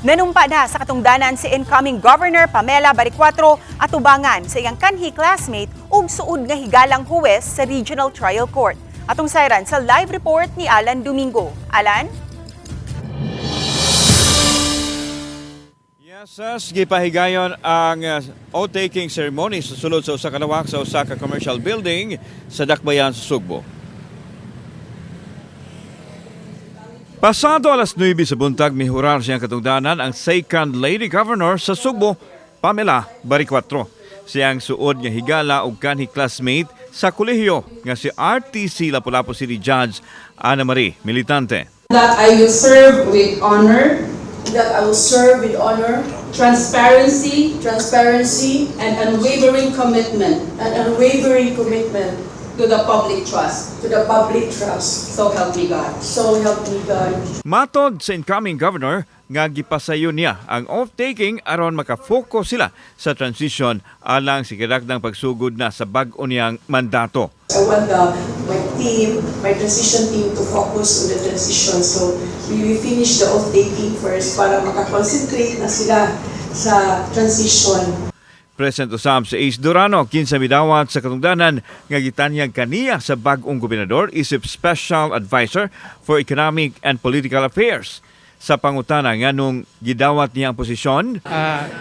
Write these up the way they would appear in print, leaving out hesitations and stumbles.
Nanumpa na sa katungdanan si incoming Governor Pamela Baricuatro atubangan sa iyang kanhi classmate ug suod nga higalang huwes sa Regional Trial Court. Atong sayran sa live report ni Alan Domingo. Alan? Yes, yes, gipahigayon ang oath-taking ceremony sa sulod sa usa ka lawak sa usa ka commercial building sa Dakbayan sa Sugbo. Pasado alas 9 sa buntag, mihurar siyang katungdanan ang second lady governor sa Sugbo, Pamela Baricuatro. Siyang suod nga higala og kanhi classmate sa kolehiyo nga si RTC Lapu-Lapu City Judge Ana Marie Militante. That I will serve with honor, That I will serve with honor, transparency, transparency, and unwavering commitment and unwavering commitment to the public trust. To the public trust. So help me God. So help me God. Matod sa incoming governor nga gipasayon niya ang oath-taking aron makafocus sila sa transition alang sa kirakdang pagsugod na sa bag-o niyang mandato. I want my team, my transition team, to focus on the transition. So we will finish the oath-taking first para makakoncentrate na sila sa transition. Present usab si Ace Durano, kinsa midawat sa katungdanan nga gitanyag kaniya sa bag-ong gobernador isip Special Advisor for Economic and Political Affairs. Sa pangutana nganong gidawat niya ang posisyon,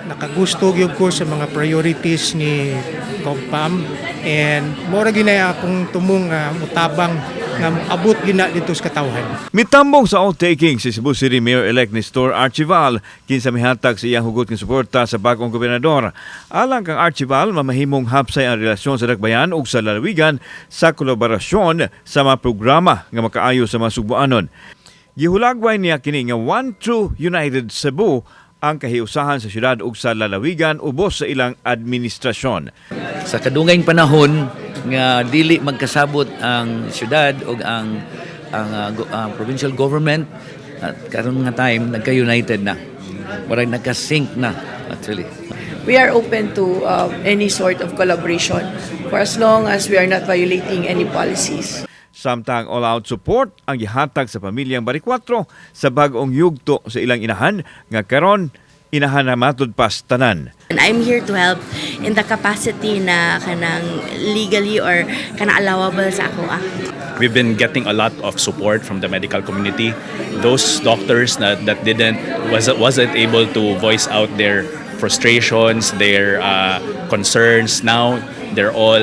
Nakagusto gyud ko sa mga priorities ni Gov Pam and mora gyud na akong tumong nga mutabang nga moabot gyud na didto sa katawhan. Mitambong sa oath-taking si Cebu City Mayor-elect Nestor Archival, kinsa mihatag sa iyang hugot nga suporta sa bagong gobernador. Alang kang Archival, mamahimong hapsay ang relasyon sa dakbayan ug sa lalawigan sa kolaborasyon sa mga programa nga makaayo sa mga Sugboanon. Gihulagway niya kini nga One True United Cebu ang kahiusahan sa syudad ug sa lalawigan ubos sa ilang administrasyon. Sa kadungayng panahon nga dili magkasabot ang syudad o ang provincial government, at karon nga time nagka-united na. Murag nagka-sync na actually. We are open to any sort of collaboration for as long as we are not violating any policies. Samtang all-out support ang gihatag sa pamilyang Baricuatro sa bag-ong yugto sa ilang inahan nga karon inahan na matud pas tanan. And I'm here to help in the capacity na kanang legally or kanang allowable sa ako ah. We've been getting a lot of support from the medical community. Those doctors that didn't wasn't able to voice out their frustrations, their concerns. Now they're all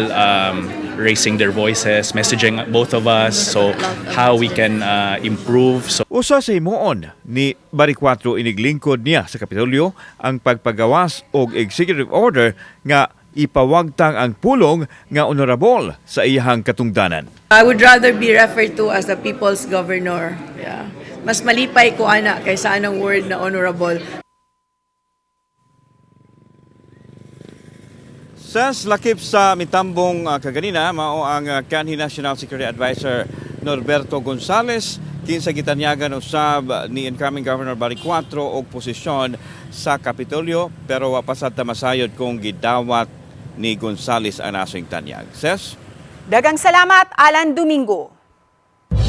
raising their voices, messaging both of us. So how we can improve. So Usa sa himuon ni Baricuatro iniglingkod niya sa Kapitolyo ang pagpagawas og executive order nga ipawagtang ang pulong nga honorable sa iyahang katungdanan. I would rather be referred to as the people's governor. Yeah. Mas malipay ko ana kaysa anang word na honorable. Sa lakip sa mitambong kaganina, mao ang kanhi National Security Advisor Norberto Gonzales, kinsa gitanyagan usab ni incoming Governor Baricuatro og posisyon sa Kapitolyo, pero wa pa sad ta masayod kung gidawat ni Gonzales ang nasing tanyag. Ses? Dagang salamat, Alan Domingo.